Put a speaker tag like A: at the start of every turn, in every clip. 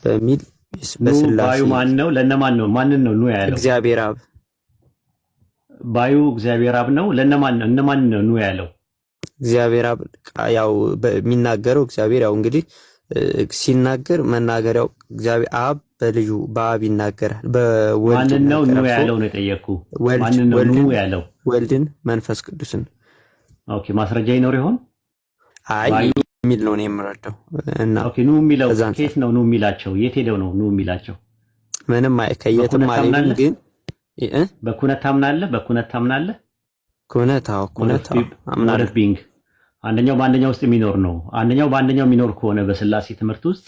A: በሚል
B: ኑ
A: በስላሴ
B: ባዩ ማን ነው? ለነማን ነው? ማንን ነው ኑ ያለው?
A: እግዚአብሔር አብ።
B: ባዩ እግዚአብሔር አብ ነው። ለነማን ነው? እነማን ነው ኑ ያለው?
A: እግዚአብሔር አብ ያው የሚናገረው እግዚአብሔር ያው እንግዲህ ሲናገር መናገሪያው እግዚአብሔር አብ በልጁ በአብ ይናገራል፣ በወልድ
B: ማንን ነው ኑ
A: ይናገራል። So
B: ያለው ነው የጠየቅኩ።
A: ወልድ
B: ማንን ነው ኑ
A: ወልድን
B: ያለው?
A: ወልድን መንፈስ ቅዱስን።
B: Okay፣ ማስረጃ ይኖር ይሆን?
A: አይ
B: ባዩ
A: የሚል ነው እኔ የምረዳው እና
B: Okay፣ ኑ የሚለው
A: ከዛ አንጻር
B: ከየት ነው ኑ የሚላቸው? የት ሄደው ነው ኑ የሚላቸው?
A: ምንም ከየትም
B: በኩነት
A: አልሄዱም።
B: ታምናለህ?
A: ግን እ
B: በኩነት ታምናለህ? በኩነት ታምናለህ?
A: ኩነት አዎ፣
B: mode of
A: ኩነት አዎ
B: mode of
A: አምናለሁ።
B: being አንደኛው በአንደኛው ውስጥ የሚኖር ነው። አንደኛው በአንደኛው የሚኖር ከሆነ በስላሴ ትምህርት ውስጥ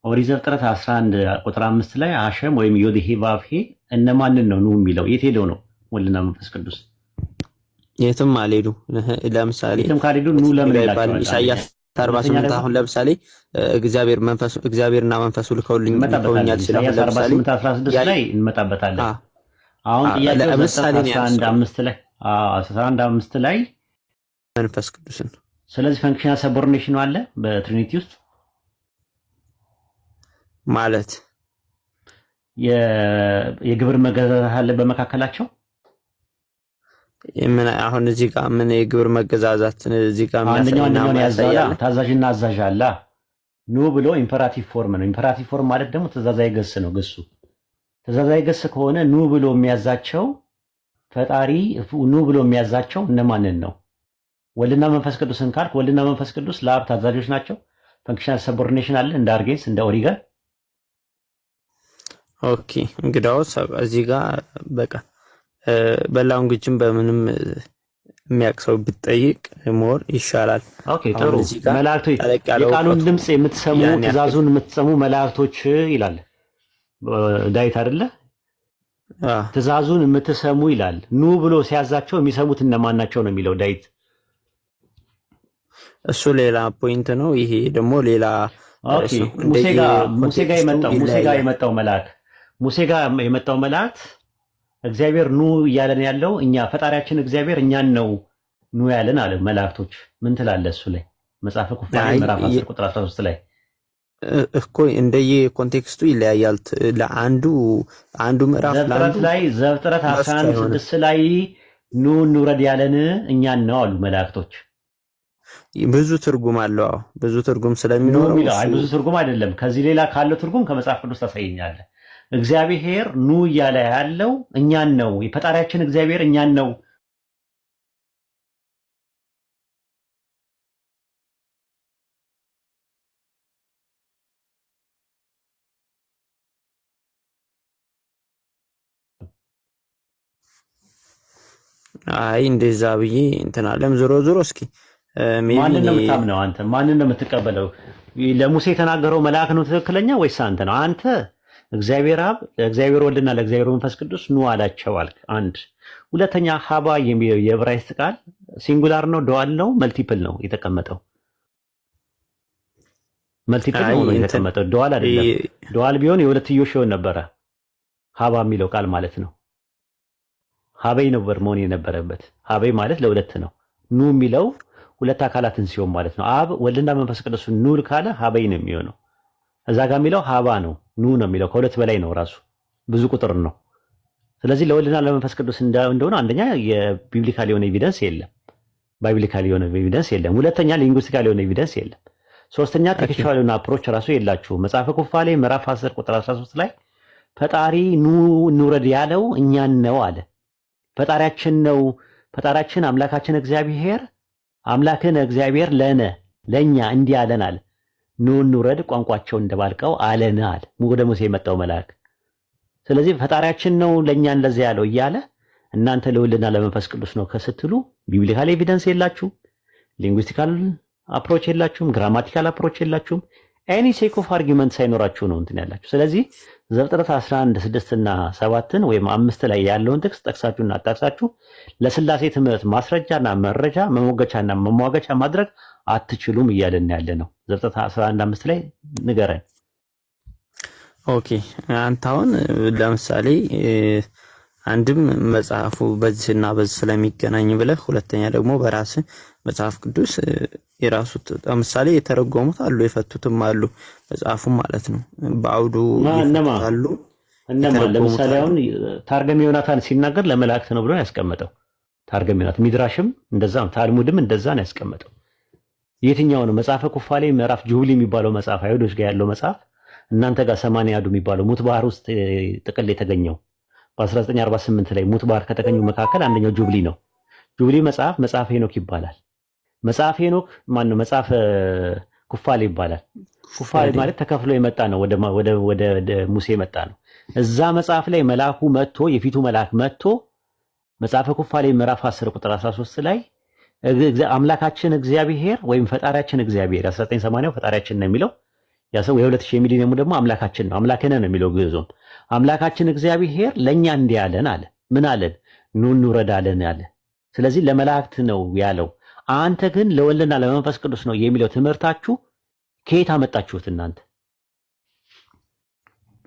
B: ኦሪት ዘፍጥረት 11 ቁጥር 5 ላይ አሸም ወይም ዮድሄ ቫብሄ እነማንን ነው ኑ የሚለው? የት ሄደው ነው ወልድና መንፈስ ቅዱስ?
A: የትም አልሄዱ። ለምሳሌ
B: የትም ካልሄዱ ኑ
A: የትም
B: ለምን
A: ሄዱ አይባልም።
B: ይላቸዋል? አንደኛ
A: ኢሳይያስ
B: ሁለተኛ
A: 48
B: ደግሞ
A: አሁን ለምሳሌ እግዚአብሔር መንፈሱ እግዚአብሔርና መንፈሱ ልከውልኝ
B: እንመጣበታለን።
A: ልከውኛል ሲል አሁን
B: ኢሳያስ
A: ለምሳሌ
B: 48 16
A: ያ
B: ላይ እንመጣበታለን።
A: አ
B: አሁን
A: አ
B: ጥያቄው ዘፍጥረት
A: ለምሳሌ ነው
B: 11
A: ያነሳሁት
B: 5 ላይ 11 5 ላይ
A: መንፈስ ቅዱስን።
B: ስለዚህ functional subordination አለ በ Trinity ውስጥ
A: ማለት
B: የግብር መገዛዛት አለ በመካከላቸው።
A: ምን አሁን እዚህ ጋር ምን የግብር መገዛዛት እዚህ ጋር
B: አንደኛው
A: የሚያሳይና
B: አንደኛውን
A: የማያሳይ
B: ያዛላ
A: አለ?
B: ታዛዥና አዛዥ አለ። ኑ ብሎ imperative form ነው። Imperative form ማለት ደግሞ ትእዛዛዊ ገስ ነው። ግሱ ትእዛዛዊ ገስ ከሆነ ኑ ብሎ የሚያዛቸው ፈጣሪ ኑ ብሎ የሚያዛቸው እነማንን ነው? ወልድና መንፈስ ቅዱስን ካልክ ወልድና መንፈስ ቅዱስ ለአብ ታዛዦች ናቸው። Functional subordination አለ እንደ ኦሪጌንስ እንደ ኦሪገን።
A: Okay፣ እንግዳውስ እዚህ ጋር በቃ በ language ም በምንም የሚያውቅ ሰው ብትጠይቅ more ይሻላል።
B: Okay
A: አሁን
B: ጥሩ።
A: እዚህ ጋር
B: መላእክቶች
A: ጠለቅ ያለ
B: የቃሉን
A: እውቀቱ
B: ድምፅ የምትሰሙ
A: ያን ያክል
B: ትእዛዙን የምትሰሙ መላእክቶች ይላል ዳዊት አይደለ?
A: አ
B: ትእዛዙን የምትሰሙ ይላል። ኑ ብሎ ሲያዛቸው የሚሰሙት እነማን ናቸው ነው የሚለው ዳዊት።
A: እሱ ሌላ point ነው። ይሄ ደግሞ ሌላ
B: Okay
A: ርዕስ ነው።
B: ሙሴ
A: እንደየ
B: ጋር ሙሴ ጋር
A: context ኡ
B: የመጣው ሙሴ ጋር
A: ይለያያል።
B: የመጣው መልአክ ሙሴ ጋር የመጣው መልአክ እግዚአብሔር ኑ እያለን ያለው እኛ ፈጣሪያችን እግዚአብሔር እኛን ነው ኑ ያለን አለ መላእክቶች። ምን ትላለህ እሱ ላይ? መጽሐፈ ኩፋሌ
A: አይ
B: ምዕራፍ 10 ቁጥር 13 ላይ
A: እኮ እንደየ context ኡ ይለያያል። ለአንዱ አንዱ ምዕራፍ
B: ዘፍጥረት
A: ለአንዱ
B: ላይ ዘፍጥረት
A: መፍቻ
B: 11
A: አይሆንም።
B: 6 ላይ ኑ እንውረድ ያለን እኛን ነው አሉ መላእክቶች።
A: ብዙ ትርጉም አለው። አዎ ብዙ ትርጉም
B: ኑ
A: ስለሚኖረው
B: የሚለው አይ
A: እሱ
B: ብዙ ትርጉም አይደለም። ከዚህ ሌላ ካለው ትርጉም ከመጽሐፍ ቅዱስ ታሳየኛለህ። እግዚአብሔር ኑ እያለ ያለው እኛን ነው። የፈጣሪያችን እግዚአብሔር እኛን ነው።
A: አይ እንደዛ ብዬ እንትን አለም። ዞሮ ዞሮ እስኪ maybe
B: ማንን
A: እኔ
B: ነው የምታምነው አንተ? ማንን ነው የምትቀበለው? ለሙሴ የተናገረው መልአክ ነው ትክክለኛ ወይስ አንተ ነው? አንተ እግዚአብሔር አብ ለእግዚአብሔር ወልድና ለእግዚአብሔር መንፈስ ቅዱስ ኑ አላቸው አልክ። አንድ ሁለተኛ፣ ሀባ የሚለው የዕብራይስጥ ቃል singular ነው፣ dual ነው፣ multiple ነው የተቀመጠው? Multiple
A: አይ
B: ነው
A: እንትን
B: የተቀመጠው፣ dual አይደለም። Dual ቢሆን የሁለትዮሽ ይሆን ነበረ። ሀባ የሚለው ቃል ማለት ነው። ሀበይ ነበር መሆን የነበረበት። ሀበይ ማለት ለሁለት ነው። ኑ የሚለው ሁለት አካላትን ሲሆን ማለት ነው። አብ ወልድና መንፈስ ቅዱስ ኑ ካለ ሀበይ ነው የሚሆነው። እዛ ጋር የሚለው ሀባ ነው፣ ኑ ነው የሚለው። ከሁለት በላይ ነው ራሱ ብዙ ቁጥር ነው። ስለዚህ ለወልድና ለመንፈስ ቅዱስ እንደሆነ አንደኛ የ biblical የሆነ evidence የለም፣ biblical የሆነ evidence የለም። ሁለተኛ linguistical የሆነ evidence የለም። ሶስተኛ
A: Okay
B: Textual የሆነ approach ራሱ የላችሁም። መጽሐፈ ኩፋሌ ምዕራፍ 10 ቁጥር 13 ላይ ፈጣሪ ኑ እንውረድ ያለው እኛን ነው አለ። ፈጣሪያችን ነው። ፈጣሪያችን አምላካችን እግዚአብሔር አምላክን እግዚአብሔር ለነ ለኛ እንዲህ አለን አለ። ኑ እንውረድ ቋንቋቸውን እንደባልቀው አለን አለ ወደ ሙሴ የመጣው መልአክ። ስለዚህ ፈጣሪያችን ነው ለኛ እንደዚያ ያለው እያለ እናንተ ለወልድና ለመንፈስ ቅዱስ ነው ከስትሉ biblical evidence የላችሁ፣ linguistical approach የላችሁም፣ grammatical approach የላችሁም። Any sake of argument ሳይኖራችሁ ነው እንትን ያላችሁ። ስለዚህ ዘፍጥረት 11 6 እና 7ን ወይም 5 ላይ ያለውን ጥቅስ ጠቅሳችሁና አጣቅሳችሁ ለስላሴ ትምህርት ማስረጃና መረጃ መሞገቻና መሟገቻ ማድረግ አትችሉም እያለን ያለ ነው። ዘፍጥረት 11 5 ላይ ንገረን።
A: Okay አንተ አሁን ለምሳሌ አንድም መጽሐፉ በዚህና በዚህ ስለሚገናኝ ብለህ፣ ሁለተኛ ደግሞ በራስህ መጽሐፍ ቅዱስ የራሱ ለምሳሌ የተረጎሙት አሉ፣ የፈቱትም አሉ፣ መጽሐፉም ማለት ነው። በአውዱ
B: እነማ
A: የፈቱት አሉ፣
B: እነማ?
A: የተረጎሙት
B: ለምሳሌ
A: አሉ።
B: አሁን ታርገም ዮናታን ሲናገር ለመላእክት ነው ብሎ ያስቀመጠው ታርገም ዮናታን፣ ሚድራሽም እንደዛ ነው፣ ታልሙድም እንደዛ ነው ያስቀመጠው። የትኛው ነው? መጽሐፈ ኩፋሌ ምዕራፍ ጁብሊ የሚባለው መጽሐፍ አይሁዶች ጋር ያለው መጽሐፍ፣ እናንተ ጋር 80 አሐዱ የሚባለው ሙት ባህር ውስጥ ጥቅል የተገኘው በ1948 ላይ ሙት ባህር ከተገኙ መካከል አንደኛው ጁብሊ ነው። ጁብሊ መጽሐፍ መጽሐፈ ሄኖክ ይባላል። መጽሐፍ ሄኖክ ማን ነው? መጽሐፈ ኩፋሌ ይባላል። ኩፋሌ
A: ኩፋሌ
B: ማለት ተከፍሎ የመጣ ነው። ወደ ሙሴ የመጣ ነው። እዛ መጽሐፍ ላይ መልአኩ መጥቶ፣ የፊቱ መልአክ መጥቶ መጽሐፈ ኩፋሌ ምዕራፍ 10 ቁጥር 13 ላይ አምላካችን እግዚአብሔር ወይም ፈጣሪያችን እግዚአብሔር፣ 1980 ፈጣሪያችን ነው የሚለው ያ ሰው፣ የ2000 የሚሊኒየሙ ደግሞ አምላካችን ነው፣ አምላክነ ነው የሚለው ግዕዙም። አምላካችን እግዚአብሔር ለኛ እንዲህ አለን አለ። ምን አለን? ኑ እንውረድ አለን አለ። ስለዚህ ለመላእክት ነው ያለው። አንተ ግን ለወልድና ለመንፈስ ቅዱስ ነው የሚለው ትምህርታችሁ ከየት አመጣችሁት እናንተ?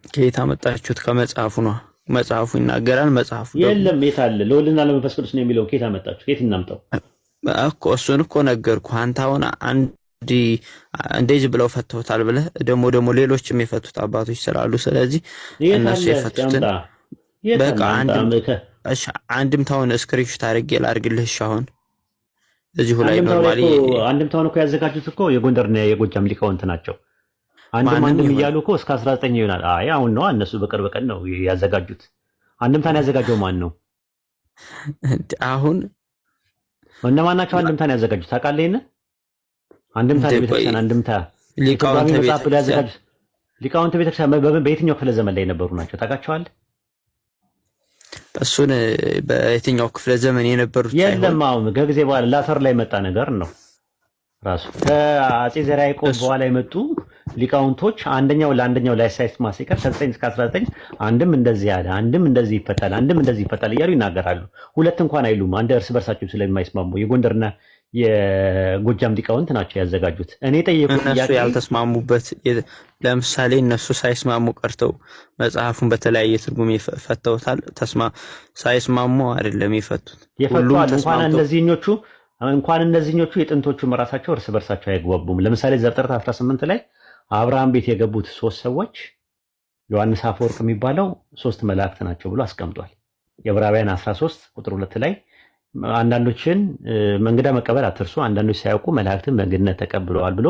A: ከየት አመጣችሁት? ከመጽሐፉ ነው። መጽሐፉ ይናገራል። መጽሐፉ ደግሞ
B: የለም፣ የት አለ? ለወልድና ለመንፈስ ቅዱስ ነው የሚለው ከየት አመጣችሁ? ከየት እናምጣው?
A: እኮ እሱን እኮ ነገርኩህ። አንተ አሁን አንድ እንደዚህ ብለው ፈተውታል ብለህ ደግሞ ሌሎችም የፈቱት አባቶች ስላሉ ስለዚህ
B: የት
A: እነሱ
B: አለ?
A: የፈቱትን
B: ያምጣ። የት
A: በቃ
B: አለ? አምጣ።
A: አንድም እሺ፣ አንድምታውን screenshot አድርጌ ላድርግልህ። እሺ አሁን እዚሁ ላይ
B: አንድምታው ላይ
A: normally
B: እኮ አንድምታውን እኮ ያዘጋጁት እኮ የጎንደርና የጎጃም ሊቃውንት ናቸው። አንድም
A: ማንም
B: አንድም
A: ይሁን
B: እያሉ እኮ እስከ 19 ይሆናል። አይ አሁን ነው፣ እነሱ በቅርብ ቀን ነው ያዘጋጁት። አንድምታን ያዘጋጀው ማን ነው?
A: አሁን
B: እነማን ናቸው አንድምታን ያዘጋጁት? ታውቃለህ? ይሄንን አንድምታ
A: እንደ ቆይ
B: ለቤተክርስቲያን አንድምታ የትርጓሜ
A: ሊቃውንተ
B: መጽሐፍ ብለው
A: ቤተክርስቲያን
B: ያዘጋጁት ሊቃውንተ ቤተክርስቲያን በየትኛው ክፍለ ዘመን ላይ የነበሩ ናቸው? ታውቃቸዋለህ?
A: እሱን በየትኛው ክፍለ ዘመን የነበሩት ሳይሆን
B: የለም፣ አሁን ከጊዜ በኋላ later ላይ የመጣ ነገር ነው። ራሱ ከአጼ ዘርዓ ያዕቆብ
A: እሱ
B: በኋላ የመጡ ሊቃውንቶች አንደኛው ለአንደኛው ላይ ሳይስማማ ሲቀር ከ9 እስከ 19 አንድም እንደዚህ ያለ፣ አንድም እንደዚህ ይፈታል፣ አንድም እንደዚህ ይፈታል እያሉ ይናገራሉ። ሁለት እንኳን አይሉም። አንድ እርስ በርሳቸው ስለማይስማሙ የጎንደርና የጎጃም ሊቃውንት ናቸው ያዘጋጁት። እኔ የጠየቁት
A: እነሱ
B: ጥያቄ
A: ያልተስማሙበት ለምሳሌ እነሱ ሳይስማሙ ቀርተው መጽሐፉን በተለያየ ትርጉም ፈተውታል። ሳይስማሙ አይደለም የፈቱት።
B: የፈቱ
A: ሁሉም
B: አሉ። እንኳን
A: ተስማምተው
B: እነዚህኞቹ የጥንቶቹም ራሳቸው እርስ በርሳቸው አይግባቡም። ለምሳሌ ዘፍጥረት 18 ላይ አብርሃም ቤት የገቡት ሶስት ሰዎች ዮሐንስ አፈወርቅ የሚባለው ሶስት መላእክት ናቸው ብሎ አስቀምጧል። የዕብራውያን 13 ቁጥር 2 ላይ አንዳንዶችን እንግዳ መቀበል አትርሱ፣ አንዳንዶች ሳያውቁ መላእክትን በእንግድነት ተቀብለዋል ብሎ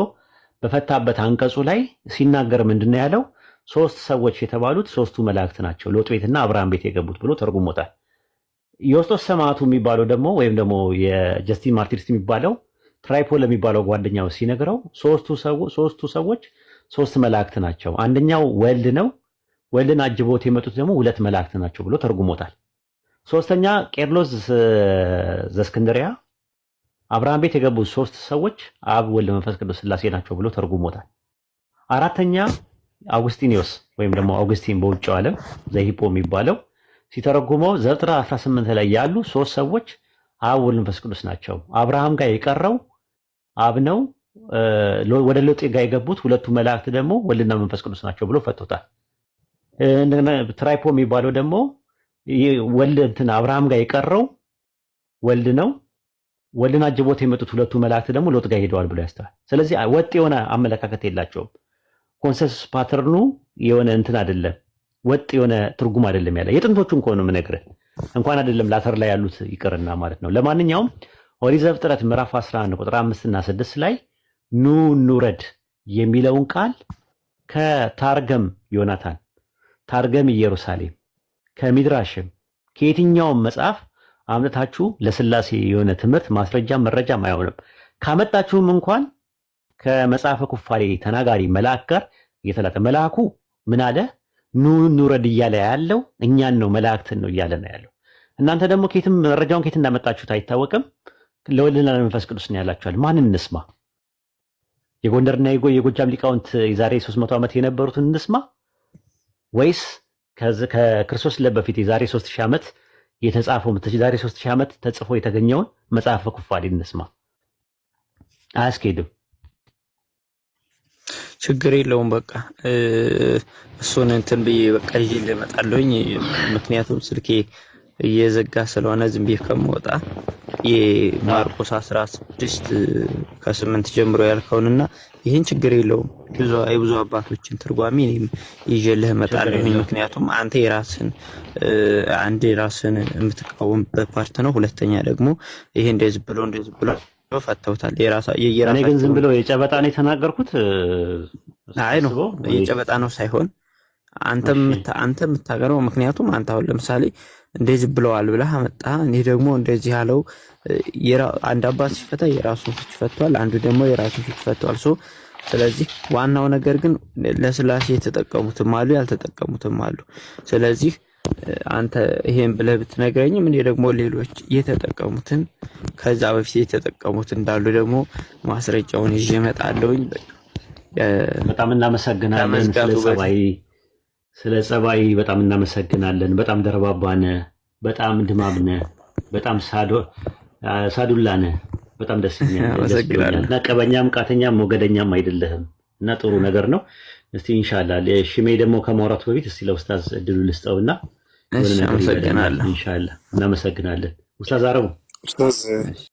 B: በፈታበት አንቀጹ ላይ ሲናገር ምንድን ነው ያለው? ሶስት ሰዎች የተባሉት ሶስቱ መላእክት ናቸው ሎጥ ቤትና አብርሃም ቤት የገቡት ብሎ ተርጉሞታል። ዮስጦስ ሰማዕቱ የሚባለው ደግሞ ወይም ደግሞ የጀስቲን ማርቲርስ የሚባለው ትራይፖል የሚባለው ጓደኛው ሲነግረው ሶስቱ ሰዎች ሶስት መላእክት ናቸው፣ አንደኛው ወልድ ነው፣ ወልድን አጅቦት የመጡት ደግሞ ሁለት መላእክት ናቸው ብሎ ተርጉሞታል። ሶስተኛ ቄርሎስ ዘእስክንድርያ አብርሃም ቤት የገቡት ሶስት ሰዎች አብ፣ ወልድ፣ መንፈስ ቅዱስ ስላሴ ናቸው ብሎ ተርጉሞታል። አራተኛ አውግስጢኒዮስ ወይም ደግሞ አውግስቲን በውጭው ዓለም ዘሂፖ የሚባለው ሲተረጉመው ዘፍጥረት 18 ላይ ያሉ ሶስት ሰዎች አብ፣ ወልድ፣ መንፈስ ቅዱስ ናቸው። አብርሃም ጋር የቀረው አብ ነው። ወደ ሎጤ ጋር የገቡት ሁለቱ መላእክት ደግሞ ወልድና መንፈስ ቅዱስ ናቸው ብሎ ፈቶታል። እንደገና ትራይፖ የሚባለው ደግሞ ወልድ እንትን አብርሃም ጋር የቀረው ወልድ ነው። ወልድን አጅቦት የመጡት ሁለቱ መላእክት ደግሞ ሎጥ ጋር ሄደዋል ብሎ ያስተዋል። ስለዚህ ወጥ የሆነ አመለካከት የላቸውም። Consensus pattern ኑ የሆነ እንትን አይደለም፣ ወጥ የሆነ ትርጉም አይደለም ያለ። የጥንቶቹን ከሆነ የምነግርህ እንኳን አይደለም later ላይ ያሉት ይቅርና ማለት ነው። ለማንኛውም ኦሪት ዘፍጥረት ምዕራፍ 11 ቁጥር 5 እና 6 ላይ ኑ እንውረድ የሚለውን ቃል ከታርገም ዮናታን፣ ታርገም ኢየሩሳሌም፣ ከሚድራሽም ከየትኛውም መጽሐፍ አምጥታችሁ ለስላሴ የሆነ ትምህርት ማስረጃ መረጃም አይሆንም። ካመጣችሁም እንኳን ከመጽሐፈ ኩፋሌ ተናጋሪ መልአክ ጋር እየተላከ መልአኩ ምን አለ? ኑ እንውረድ እያለ ያለው እኛን ነው፣ መላእክትን ነው እያለ ነው ያለው። እናንተ ደግሞ ከየትም መረጃውን ከየት እንዳመጣችሁት አይታወቅም። ለወልድና ለመንፈስ ቅዱስ ነው ያላችኋል። ማንን እንስማ? የጎንደርና የጎጃም ሊቃውንት የዛሬ 300 ዓመት የነበሩትን እንስማ ወይስ ከክርስቶስ ልደት በፊት የዛሬ 3000 ዓመት የተጻፈው፣ የዛሬ 3000 ዓመት ተጽፎ የተገኘውን መጽሐፈ ኩፋሌ እንስማ? አያስኬድም።
A: ችግር የለውም። በቃ እሱን እንትን ብዬ በቃ ይዤ እመጣለሁኝ። ምክንያቱም ስልኬ እየዘጋ ስለሆነ ዝም ብዬ ከምወጣ የማርቆስ 16 ከ8 ጀምሮ ያልከውንና ይህን ችግር የለውም ብዙ የብዙ አባቶችን ትርጓሜ እኔም ይዤልህ
B: ችግር
A: እመጣለሁኝ።
B: የለውም።
A: ምክንያቱም አንተ የራስን አንድ የራስን የምትቃወምበት part ነው። ሁለተኛ ደግሞ ይሄ እንደዚህ ብሎ እንደዚህ ብሎ ፈተውታል።
B: እኔ ግን ዝም
A: የየራሳቸውን
B: ብሎ የጨበጣ ነው የተናገርኩት
A: አይ ነው
B: ሳስበው ወይ
A: የጨበጣ ነው ሳይሆን አንተ አንተ የምታቀርበው፣ ምክንያቱም አንተ አሁን ለምሳሌ እንደዚህ ብለዋል ብለህ አመጣ። እኔ ደግሞ እንደዚህ ያለው አንድ አባት ሲፈታ የራሱን ፍች ፈቷል፣ አንዱ ደግሞ የራሱን ፍች ፈቷል። So ስለዚህ ዋናው ነገር ግን ለስላሴ የተጠቀሙትም አሉ ያልተጠቀሙትም አሉ። ስለዚህ አንተ ይሄን ብለህ ብትነግረኝም እኔ ደግሞ ሌሎች የተጠቀሙትን ከዛ በፊት የተጠቀሙት እንዳሉ ደግሞ ማስረጃውን ይዤ እመጣለሁኝ። በቃ
B: በጣም እናመሰግናለን። ስለ
A: ከመዝጋቱ በፊት
B: ጸባይ ስለ ጸባይ በጣም እናመሰግናለን። በጣም ደርባባ ነህ፣ በጣም ድማም ነህ፣ በጣም ሳዱላ ነህ። በጣም ደስ ብሎኛል።
A: አመሰግናለሁ።
B: እና ቀበኛም ቃተኛም ሞገደኛም አይደለህም እና ጥሩ ነገር ነው። እስቲ ኢንሻአላህ ሽሜ ደግሞ ከማውራቱ በፊት እስቲ ለኡስታዝ እድሉ ልስጠውና የሆነ
A: እሺ፣
B: ነገር ይበለናል።
A: አመሰግናለሁ።
B: ኢንሻአላህ እናመሰግናለን። ኡስታዝ አረቡ
C: ኡስታዝ።
A: እሺ።